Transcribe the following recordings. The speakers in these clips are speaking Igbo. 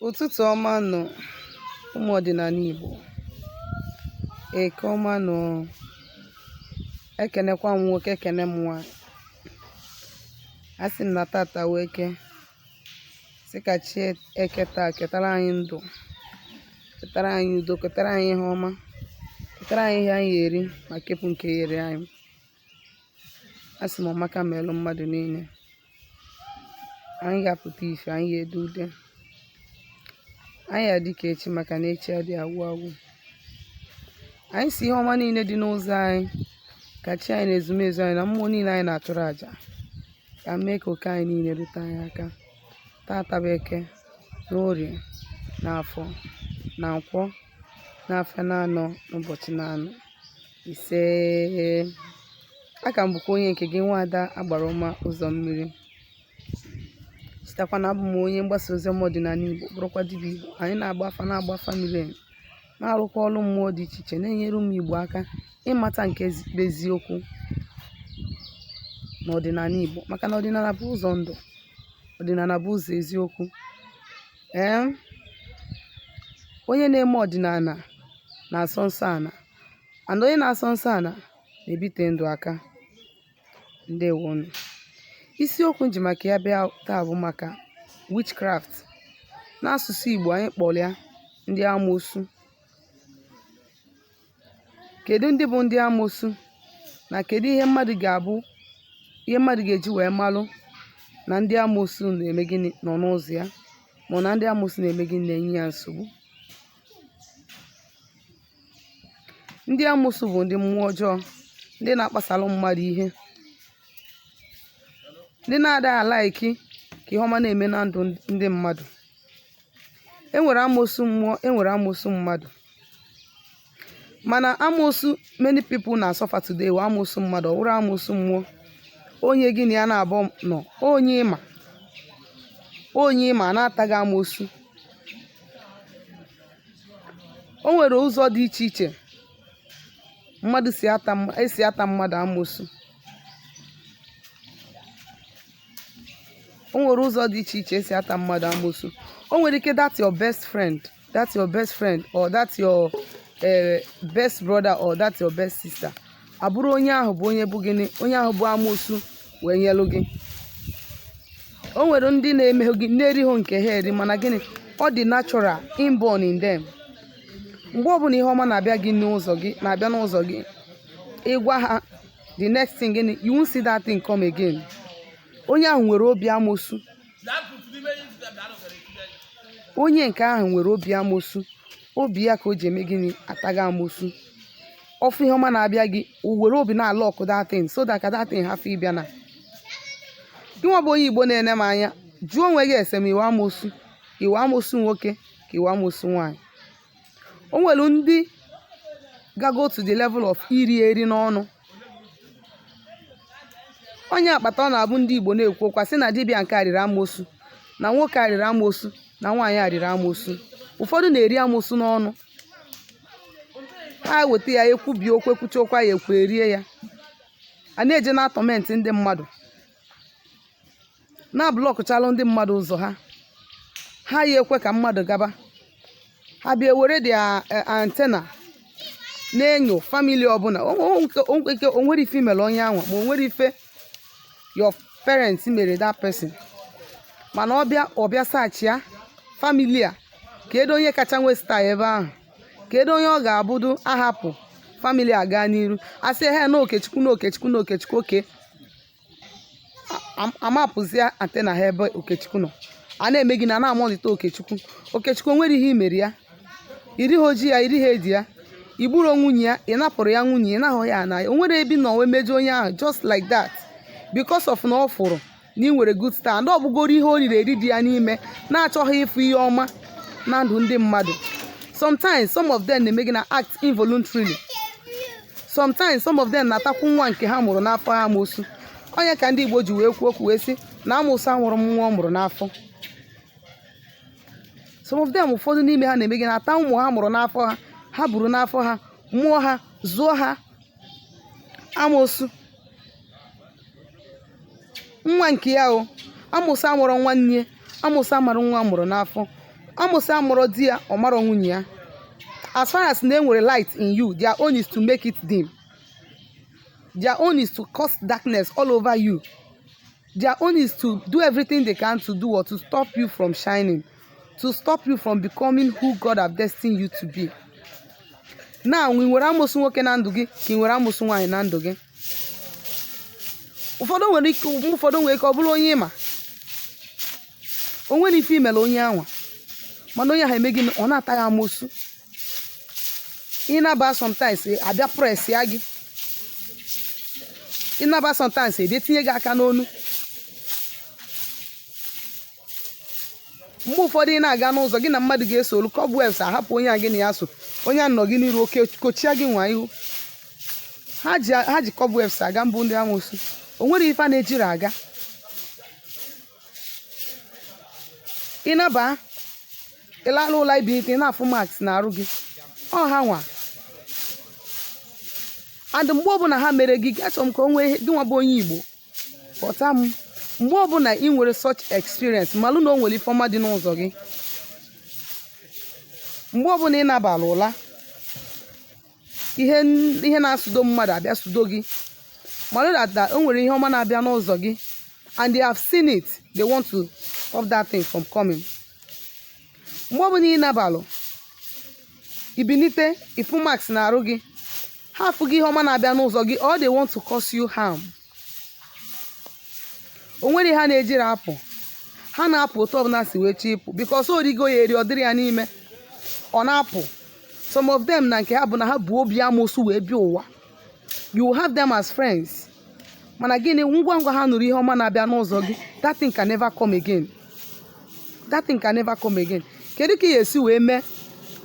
Ụtụtụ ọma nụ, ụmụ ọdịnala Igbo. Eke ọma nụ. Ekenekwa m nwoke, ekene m nwaanyị. Asị m na tata wụ Eke, sị ka chi Eke taa ketara anyị ndụ, ketara anyị udo, ketara anyị ihe ọma, ketara anyị ihe anyị eri ma kepụ nke yere anyị. Asị m ọmaka meelụ mmadụ niile. Anyị ga-apụta ife, anyị ga-ede ude, anyị adị ka echi, maka na echi adị agwụ agwụ. Anyị sị ihe ọma niile dị n'ụzọ anyị, ka chi anyị na ezumezu anyị na mmụọ niile anyị na-achụrụ àjà ka mee ka oke anyị niile rute anyị aka tata bụ Eke, na Orie, na Afọ, na Nkwọ, na afịa na-anọ n'ụbọchị na-anọ. Ise. Aka m bụkwa onye nke gị, nwaada Agbara Ọma Ụzọ Mmiri. Chetakwa na abụ m onye mgbasa ozi ọma ọdịnala Igbo, bụrụkwa dibịa Igbo. Anyị na-agba afa, na-agba afa miri emi, na-arụkwa ọrụ mmụọ dị iche iche, na-enyere ụmụ Igbo aka ịmata nke bụ eziokwu n'ọdịnala Igbo, maka na ọdịnala bụ ụzọ ndụ, ọdịnala bụ ụzọ eziokwu. Ee, onye na-eme ọdịnala na-asọ nsọ ana, and onye na-asọ nsọ ana na-ebite ndụ aka. Ndewonu. Isiokwu m ji maka ya bịa taa bụ maka witchcraft. N'asụsụ Igbo, anyị kpọrọ ya ndị amoosu. Kedu ndị bụ ndị amoosu, na kedu ihe mmadụ ga-abụ, ihe mmadụ ga-eji wee malụ na ndị amoosu na-eme gịnị nọ n'ụzọ ya, ma ọ na ndị amoosu na-eme gịnị, na-enye ya nsogbu? Ndị amoosu bụ ndị mmụọ ọjọọ, ndị na-akpasalụ mmadụ ihe, ndị na-adịghị a-like ka ihe ọma na-eme na ndụ ndị mmadụ. E nwere amoosu mmụọ, e nwere amoosu mmadụ, mana amoosu many people na-asuffer today wụ amoosu mmadụ, ọ wụrọ amoosu mmụọ. Onye gị na ya na-abụ nọ, onye ịma, onye ịma na-ataghị amoosu. O nwere ụzọ dị iche iche mmadụ si ata, esi ata mmadụ amoosu. O nwere ụzọ dị iche iche esi ata mmadụ amoosu. O nwere ike that your best friend, that your best friend or that your best brother or that your best sister abụrụ onye ahụ bụ onye bụ gịnị, onye ahụ bụ amoosu wee nyelụ gị. O nwere ndị na-emehụ gị na-erighị nke ha eri, mana gịnị, ọ dị natural, inborn in them. Mgbe ọbụla ihe ọma na-abịa gị n'ụzọ gị, na-abịa n'ụzọ gị, ịgwa ha, the next thing, gịnị, you won't see that thing come again. Onye ahụ nwere obi amosu. Onye nke ahụ nwere obi amosu, obi ya ka o ji eme gịnị, ataghị amosu. Ọfụ ihe ọma na-abịa gị, o were obi na-alock that thing so that ka that thing hafụ ịbịa. Na gịnwa bụ onye Igbo na-ene m anya, jụọ onwe gị ese ma iwe amosu, iwe amosu nwoke ka iwe amosu nwaanyị. O nwere ndị gago to the level of iri eri n'ọnụ. Onye akpata ọ na-abụ ndị Igbo na-ekwu okwu sị na dibịa nke a riri amosu, na nwoke a riri amosu, na nwaanyị a riri amosu. Ụfọdụ na-eri amosu n'ọnụ. Ha weta ya, ekwubi okwu, ekwucha okwu ya, ekwu erie ya. A na-eje na atorment ndị mmadụ, na-ablockụchalụ ndị mmadụ ụzọ ha, ha ya ekwe ka mmadụ gaba. Ha bịa were their antenna na-enyo family ọbụla. Ike o nwere ife mere onye anwa, ma o nwere ife your parents mere that person, mana ọbịa ọbịa search ya family a, kedu onye kacha nwee star ebe ahụ, kedu onye ọ ga-abụdu ahapụ family a gaa n'iru. Asị ha na Okechukwu, na Okechukwu, na Okechukwu. Oke amapụzie antenna ha ebe Okechukwu nọ. A na-eme gị na na-amonitor Okechukwu. Okechukwu, nwere ihe imeri ya, iri ha oji ya, iri ha edi ya, igburo nwunye ya, ị napụrụ ya nwunye, ị nahụ ya na o nwere ebe nọ wee mejọ onye ahụ, just like that, because of na ọ fụrụ na ị nwere good star, ndị ọbụgoro ihe o riri eri dị ya n'ime, na-achọghị ịfụ ihe ọma na ndụ ndị mmadụ. Sometimes some of them na-eme gị na act involuntarily. Sometimes some of them na-atakwu nwa nke ha mụrụ n'afọ ha amosu. Onye ka ndị Igbo ji wee kwuo okwu wee sị na amoosu anwụrụ nwa ọ mụrụ n'afọ. Some of them, ụfọdụ n'ime ha na-eme gị na-ata ụmụ ha mụrụ n'afọ ha, ha buru n'afọ ha, mụọ ha, zụọ ha amosu. Nwa nke ya o, amoosu amụrụ nwanne ya, amoosu amara nwa mụrụ n'afọ. Amụsị amụrọ di ya, ọ marọ nwunye ya. As far as na e nwere light in you, their own is to make it dim. Their own is to cause darkness all over you. Their own is to do everything they can to do what? To stop you from shining, to stop you from becoming who God have destined you to be. Now, ị nwere amụsụ nwoke na ndụ gị ka ị nwere amụsụ nwaanyị na ndụ gị? Ụfọdụ nwere ike, mgbe ụfọdụ nwere ike ọ bụrụ onye ịma o nwere ife imere onye anwa, mana onye ahụ eme gịnị? Ọ na-ata ya amụsụ. Ịnaba sometimes, abịa press ya gị. Ịnaba sometimes, ebịa tinye gị aka n'onu. Mgbe ụfọdụ ị na-aga n'ụzọ, gị na mmadụ ga-eso olu, cobwebs ahapụ onye a gị na ya so, onye a nọ gị n'iru, oke kochia gị nwa ihu. Ha ji cobwebs aga mbụ. Ndị amụsụ, o nwere ife a na-ejiri aga. Ịnaba, ịlala ụla, ibilite, ị na-afụ marks na arụ gị, ọ ha nwa. And mgbe ọbụla ha mere gị, achọrọ m ka o nwee gị nwa bụ onye Igbo ghọta m. Mgbe ọbụla ị nwere such experience, malụ na o nwere ife ọma dị n'ụzọ gị. Mgbe ọbụla ị nabala ụla, ihe na-asụdo mmadụ abịa sudo gị, malụ that o nwere ihe ọma na-abịa n'ụzọ gị, and they have seen it, they want to stop that thing from coming. Mgbe ọbụla ị nabalụ, ibilite, ifu marks na arụ gị, ha afụghị ihe ọma na-abịa n'ụzọ gị, or they want to cause you harm. O nwere ha na-ejiri apụ, ha na-apụ otu ọbụla si wee chọọ ịpụ, because o rigo ya eri, ọ dịrị ya n'ime, ọ na-apụ. Some of them na nke ha bụ na ha bụ obi amoosu wee bịa ụwa. You will have them as friends, mana gịnị? Ngwa ngwa ha nụrụ ihe ọma na-abịa n'ụzọ gị, that thing can never come again. That thing can never come again. Kedu ka ị ga-esi wee mee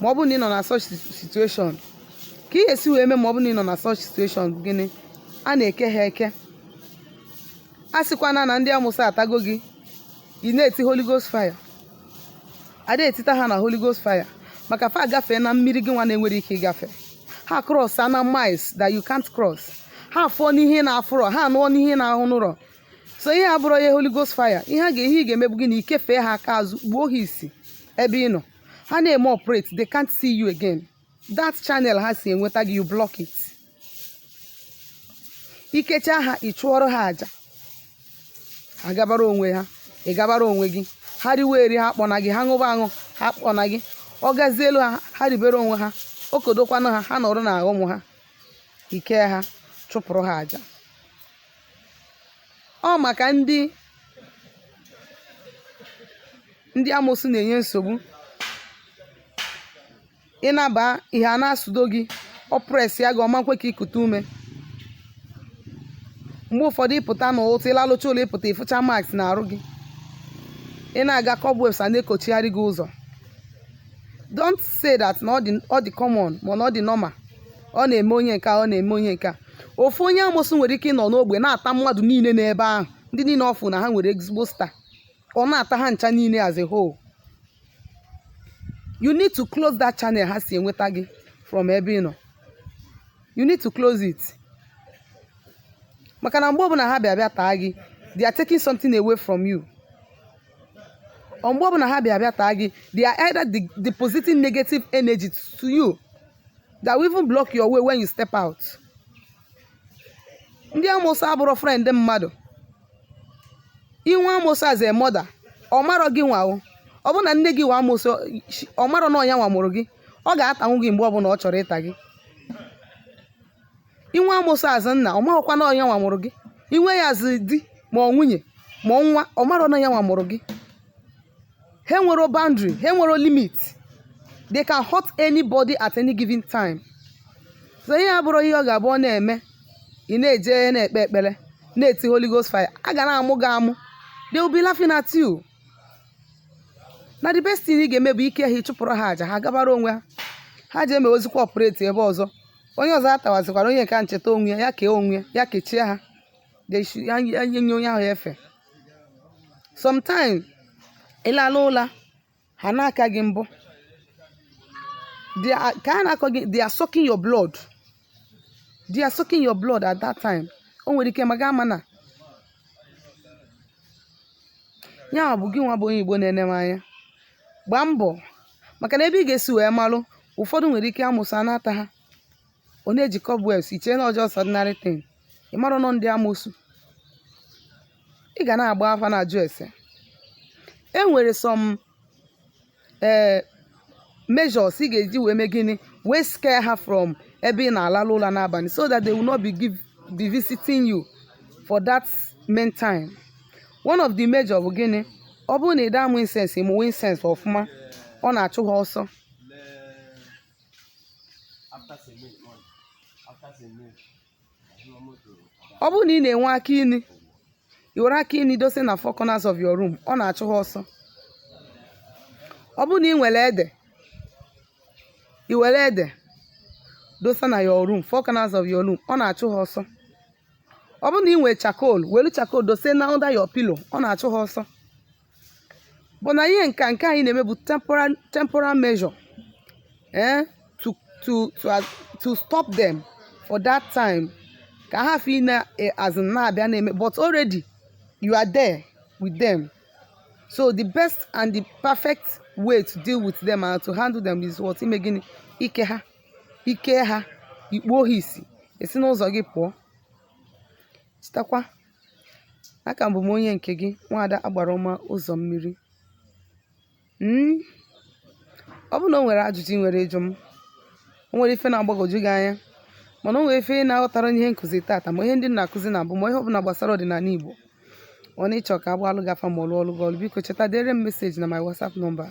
ma ọ bụrụ na ị nọ na such situation? Ka ị ga-esi wee mee ma ọ bụrụ na ị nọ na such situation? Gịnị? A na-eke ha eke. A sịkwana na ndị amụsụ atago gị, ị na-eti Holy Ghost fire. Ada etita ha na Holy Ghost fire, maka fa gafee na mmiri gị nwa na-enwere ike ịgafe. Ha cross na miles that you can't cross. Ha fụọ n'ihe na-afụrọ, ha anụọ n'ihe na-ahụ n'ụrọ. So ihe abụrọ ihe Holy Ghost fire. Ihe a ga-ehe ị ga-emebu gị na ikefee ha aka azụ, gbuo ha isi ebe ị nọ. Ha na-eme operate, they can't see you again. That channel ha si enweta gị, you block it. Ikecha ha, ị chụọrọ ha aja, ha gabara onwe ha, ị gabara onwe gị. Ha riwe eri, ha kpọna gị. Ha ṅụba aṅụ, ha kpọna gị. Ọ gazie elu ha, ha ribere onwe ha. Okodokwanụ ha, ha nọrọ na ụmụ ha. Ike ha, chụpụrụ ha aja. Ọ maka ndị amoosu na-enye nsogbu. Ịnaba, ihe a na-asụdo gị, ọ press ya gị, ọma nkwe ka ikute ume. Mgbe ụfọdụ ịpụta n'ụtụ, ịlalụcha ụlọ, ịpụta, ịfụcha marks na arụ gị. Ị na-aga, cobwebs a na-ekochigharị gị ụzọ. Don't say that na ọ dị common, ma na ọ dị normal, ọ na-eme onye nke a, ọ na-eme onye nke a. Ofu onye amoosu nwere ike ịnọ n'ogbe na-ata mmadụ niile n'ebe ahụ, ndị niile ọfụ na ha nwere ezigbo star, ọ na-ata ha ncha niile as a whole. You need to close that channel ha si enweta gị from ebe ị nọ. You need to close it, maka na mgbe ọbụla ha bịa bịa taa gị, they are taking something away from you. Ọ mgbe ọbụla ha bịa bịa taa gị, they are either depositing negative energy to you that will even block your way when you step out. Ndị amoosu abụrụ friend mmadụ. Inwe amoosu as a mother, ọ marọ gị nwa o. Ọ bụ na nne gị nwa amoosu, ọ marọ na ọnya nwa mụrụ gị, ọ ga-atanwu gị mgbe ọbụla ọ chọrọ ịta gị. Inwe amoosu azụ nna, ọ maghọkwa na ọnya nwa mụrụ gị. Inwe ya azụ di, ma ọ nwunye, ma ọ nwa, ọ marọ na ya nwa mụrụ gị. Ha nwere boundary, ha nwere limit. They can hurt anybody at any given time. So ihe abụrụ ihe ọ ga-abụ ọ na-eme, ị na-eje na-ekpe ekpere, na-eti Holy Ghost fire, a ga na-amụ gị amụ. They will be laughing at you. Na the best thing ị ga-eme bụ ike ha, ịchụpụrụ ha aja, ha gabara onwe ha. Ha ji emewezikwa operate ebe ọzọ, onye ọzọ atawazikwara onye nke a ncheta onwe ya, ya kee onwe ya, ya kechie ha. They should ya nye onye ahụ efe. Sometimes ịlala ụla, ha na-aka gị mbụ. Ka a na-akọ gị, they are sucking your blood. They are sucking your blood at that time. O nwere ike maga ama na ya bụ gị nwa bụ onye Igbo na-ene m anya. Gbaa mbọ, maka na ebe ị ga-esi wee malụ, ụfọdụ nwere ike amụsụ a na-ata ha, ọ na-eji cobwebs, ichee na ọjọọ ordinary thing. Ị mara nọ ndị amụsụ. Ị ga na-agba afa, na-ajụ ese. E nwere some measures ị ga-eji wee mee gịnị? Wee scare ha from ebe ị na-alalụ ụla n'abalị, so that they will not be visiting you for that main time. One of the major bụ gịnị? Ọ bụrụ na ị da amụ incense, ịmụwa incense ọfụma, ọ na-achụ ha ọsọ. After cement, after cement. Ọ bụrụ na ị na-enwe aka ini, i were aka ini dose na four corners of your room, ọ na-achụ ha ọsọ. Ọ bụrụ na ị nwere ede, i were ede dosa na your room, four corners of your room, ọ na-achụ ha ọsọ. Ọ bụrụ na ị nwere charcoal, were charcoal dose na under your pillow, ọ na-achụ ha ọsọ. Bụ na ihe nke anyị na-eme bụ temporal measure to stop them for that time, ka ha fi na as in na-abịa na-eme. But already you are there with them, so the best and the perfect way to deal with them and to handle them is what? Ime gịnị? Ike ha, ike ha, ikpuo ha isi, esi n'ụzọ gị pụọ. Chetakwa, aka mbụ m, onye nke gị, nwaada agbara ọma ụzọ mmiri. Ọ bụrụ na o nwere ajụjụ ị nwere ịjụ m, o nwere ife na-agbagwoju gị anya, mana o nwere ife ị na-aghọtara n'ihe nkụzi tata, ma ihe ndị m na-akụzi na mbụ, ma ihe ọbụla gbasara ọdịnala Igbo, ọ na ịchọ ka agbalụ gị afa ma ọ lụọ ọlụ gị ọlụ, biko cheta dere m message na my WhatsApp number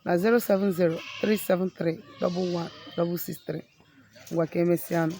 na 07037311663. Ngwa, ka emesịanụ.